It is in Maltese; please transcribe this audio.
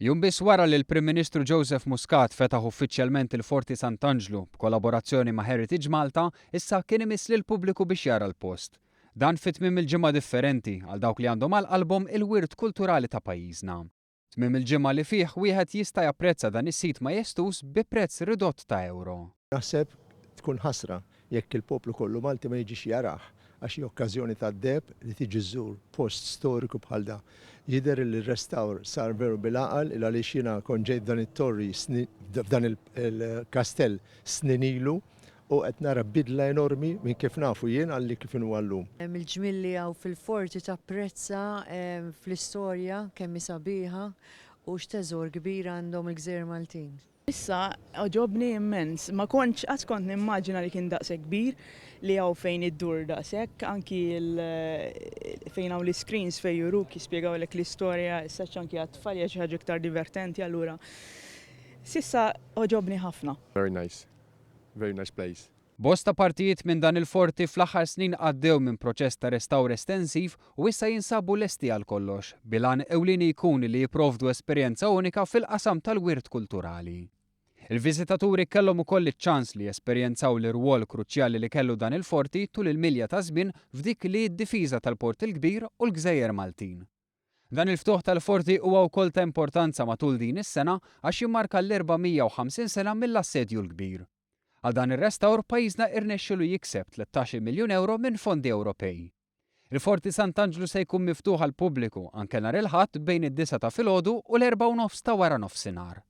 Jum biss wara li l-Prim Ministru Joseph Muscat fetaħ uffiċjalment il-Forti Sant'Anġlu b'kollaborazzjoni ma' Heritage Malta, issa kien imiss lill-pubbliku biex jara l-post. Dan fi tmiem il-ġimgħa differenti għal dawk li għandhom għal qalbhom il-wirt kulturali ta' pajjiżna. Tmiem il-ġimgħa li fih wieħed jista' japprezza dan is-sit majestuż bi prezz ridott ta' ewro. Naħseb tkun ħasra jekk il-poplu kollu Malti ma jiġix jarah għax hi okkażjoni tad-deheb li tiġi żżur post storiku bħal da. Jidher li r-restawr sar veru bil-għaqal il għaliex jiena kont ġejt f'dan it-torri f'dan il-kastell snin ilu u qed nara bidla enormi minn kif nafu jien għal li kif inhuwa llum. Il-ġmiel li hawn fil-forti tapprezza fl-istorja kemm hi sabiħa u x'teżor kbir għandhom il-gżejjer Maltin. Issa għoġobni immens. Ma kontx qatt kont nimmaġina li kien daqshekk kbir li hawn fejn iddur daqshekk, anki fejn hawn l-iscreens fejn juruk jispjegawlek l-istorja, issa anki għat-tfal hija xi ħaġa iktar divertenti allura s'issa għoġobni ħafna. Very nice. Very nice place. Bosta partijiet minn dan il-forti fl-aħħar snin għaddew minn proċess ta' restawr estensiv u issa jinsabu lesti għal kollox, bil-għan ewlieni jkun li jipprovdu esperjenza unika fil-qasam tal-wirt kulturali. Il-viżitaturi kellhom ukoll iċ-ċans li jesperjenzaw l-irwol kruċjali li kellu dan il-forti tul il-milja taż-żmien f'dik li hi d-difiża tal-Port il-Kbir u l-gżejjer Maltin. Dan il-ftuħ tal-forti huwa wkoll ta' importanza matul din is-sena għax jimmarka l-450 sena mill-Assedju l-Kbir. Għal dan ir-restawr pajjiżna irnexxielu jikseb 13-il miljun ewro minn fondi Ewropej. Il-Forti Sant'Anġlu se jkun miftuħ għall-pubbliku anke nhar il-Ħadd bejn id-disgħa ta' filgħodu u l-erbgħa u nofs ta' waranofsinhar.